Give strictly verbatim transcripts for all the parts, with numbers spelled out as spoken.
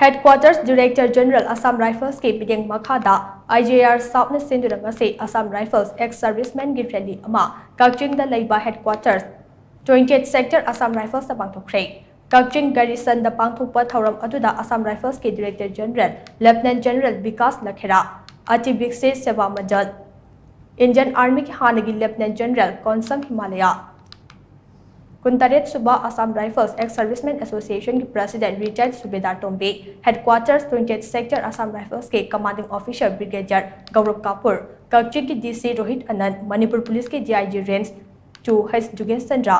Headquarters Director General Assam Riflesꯀꯤ ꯃꯤꯠꯌꯦꯡ ꯃꯈꯥꯗ I G R Southꯅ ꯁꯤꯟꯗꯨꯅ ꯉꯁꯤ Assam Rifles ex servicemenꯒꯤ rally ꯑꯃ ꯀꯛꯆꯤꯡꯗ ꯂꯩꯕ Headquarters twenty-eight Sector Assam Riflesꯅ ꯄꯥꯡꯊꯣꯛꯈ꯭ꯔꯦ꯫ ꯀꯛꯆꯤꯡ Garrisonꯗ ꯄꯥꯡꯊꯣꯛꯄ ꯊꯧꯔꯝ ꯑꯗꯨꯗ Assam Riflesꯀꯤ Director General Lieutenant General Bikas Lakhera, Ati Bikse Seva Mandal, Indian Armyꯒꯤ ꯍꯥꯟꯅꯒꯤ Lieutenant General Konsam Himalaya, ꯀꯨꯟꯇꯔꯦꯠ ꯁꯨꯕ Assam Rifles ex servicemen Associationꯒꯤ President Retired Subedar Tombi, Headquarters twenty-eight Sector Assam Riflesꯀꯤ Commanding Officer Brigadier Gaurav Kapoor, ꯀꯛꯆꯤꯡꯒꯤ D C Rohit Anand, Manipur ꯄꯨꯂꯤꯁꯀꯤ D I G Range two H Jugesh Chandra,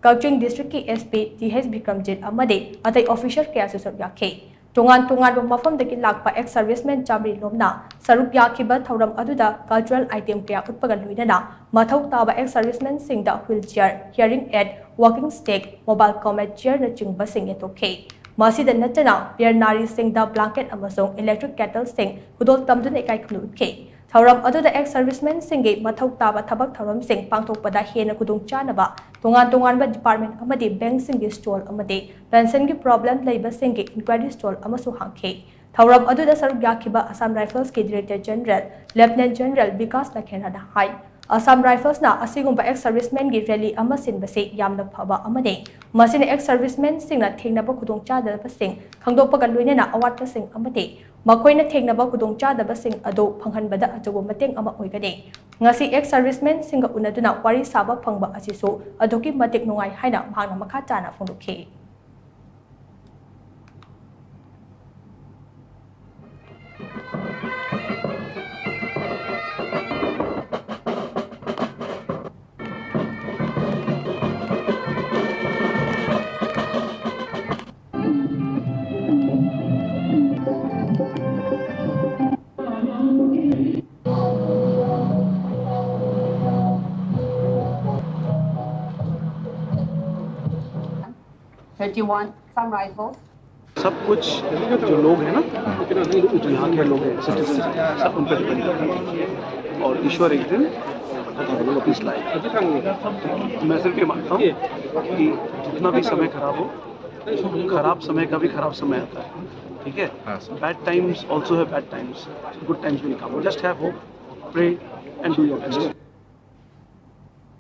Kakching Districtꯀꯤ S P T H Bikramjit ꯑꯃꯗꯤ ꯑꯇꯩ officer ꯀꯌꯥꯁꯨ ꯁꯔꯨꯛ ꯌꯥꯈꯤ꯫ ꯇꯣꯉꯥꯟ ꯇꯣꯉꯥꯟꯕ ꯃꯐꯝꯗꯒꯤ ꯂꯥꯛꯄ ex servicemen ꯆꯥꯃꯔꯤ ꯂꯣꯝꯅ ꯁꯔꯨꯛ ꯌꯥꯈꯤꯕ ꯊꯧꯔꯝ ꯑꯗꯨꯗ cultural item ꯀꯌꯥ ꯎꯠꯄꯒ ꯂꯣꯏꯅꯅ ꯃꯊꯧ ꯇꯥꯕ ex servicemenꯁꯤꯡꯗ wheelchair, hearing aid, walking stick, mobile combat chairꯅꯆꯤꯡꯕꯁꯤꯡ ꯌꯦꯟꯊꯣꯛꯈꯤ꯫ ꯃꯁꯤꯗ ꯅꯠꯇꯅ ꯚꯦꯇꯅꯔꯤꯁꯤꯡꯗ blanket ꯑꯃꯁꯨꯡ electric kettleꯁꯤꯡ ꯈꯨꯗꯣꯜ ꯇꯝꯗꯨꯅ ꯏꯀꯥꯏ ꯈꯨꯝꯅꯩ ꯎꯠꯈꯤ꯫ ꯊꯧꯔꯝ ꯑꯗꯨꯗ ex servicemenꯁꯤꯡꯒꯤ ꯃꯊꯧ ꯇꯥꯕ ꯊꯕꯛ ꯊꯧꯔꯝꯁꯤꯡ ꯄꯥꯡꯊꯣꯛꯄꯗ ꯍꯦꯟꯅ ꯈꯨꯗꯣꯡꯆꯥꯅꯕ ꯇꯣꯉꯥꯟ ꯇꯣꯉꯥꯟꯕ department ꯑꯃꯗꯤ bankꯁꯤꯡꯒꯤ stall ꯑꯃꯗꯤ pensionꯒꯤ problem ꯂꯩꯕꯁꯤꯡꯒꯤ inquiry stall ꯑꯃꯁꯨ ꯍꯥꯡꯈꯤ꯫ ꯊꯧꯔꯝ ꯑꯗꯨꯗ ꯁꯔꯨꯛ ꯌꯥꯈꯤꯕ Assam Riflesꯀꯤ Director General Lieutenant General Bikas Lakherana ꯍꯥꯏ, Assam Riflesꯅ ꯑꯁꯤꯒꯨꯝꯕ ex servicemenꯒꯤ rally ꯑꯃ ꯁꯤꯟꯕꯁꯤ ꯌꯥꯝꯅ ꯐꯕ ꯑꯃꯅꯤ꯫ ꯃꯁꯤꯅ ex servicemenꯁꯤꯡꯅ ꯊꯦꯡꯅꯕ ꯈꯨꯗꯣꯡꯆꯥꯗꯕꯁꯤꯡ ꯈꯪꯗꯣꯛꯄꯒ ꯂꯣꯏꯅꯅ ꯑꯋꯥꯠꯄꯁꯤꯡ ꯑꯃꯗꯤ ꯃꯈꯣꯏꯅ ꯊꯦꯡꯅꯕ ꯈꯨꯗꯣꯡꯆꯥꯗꯕꯁꯤꯡ ꯑꯗꯨ ꯐꯪꯍꯟꯕꯗ ꯑꯆꯧꯕ ꯃꯇꯦꯡ ꯑꯃ ꯑꯣꯏꯒꯅꯤ꯫ ꯉꯁꯤ ex servicemenꯁꯤꯡꯒ ꯎꯅꯗꯨꯅ ꯋꯥꯔꯤ ꯁꯥꯕ ꯐꯪꯕ ꯑꯁꯤꯁꯨ ꯑꯗꯨꯛꯀꯤ ꯃꯇꯤꯛ ꯅꯨꯡꯉꯥꯏ ꯍꯥꯏꯅ ꯃꯍꯥꯛꯅ ꯃꯈꯥ ꯇꯥꯅ ꯐꯣꯡꯗꯣꯛꯈꯤ꯫ Twenty-one, some rifles. सब कुछ जो लोग हैं ना, जो यहाँ के लोग हैं, citizens हैं, सब उन पर डिपेंड करता है। और ईश्वर एक दिन पीस लाएगा। मैं सिर्फ ये मानता हूँ कि जितना भी समय खराब हो, खराब समय का भी खराब समय आता है। ठीक है? हाँ, sir. Bad times also have bad times. Good times will come. Just have hope, pray, and do your best.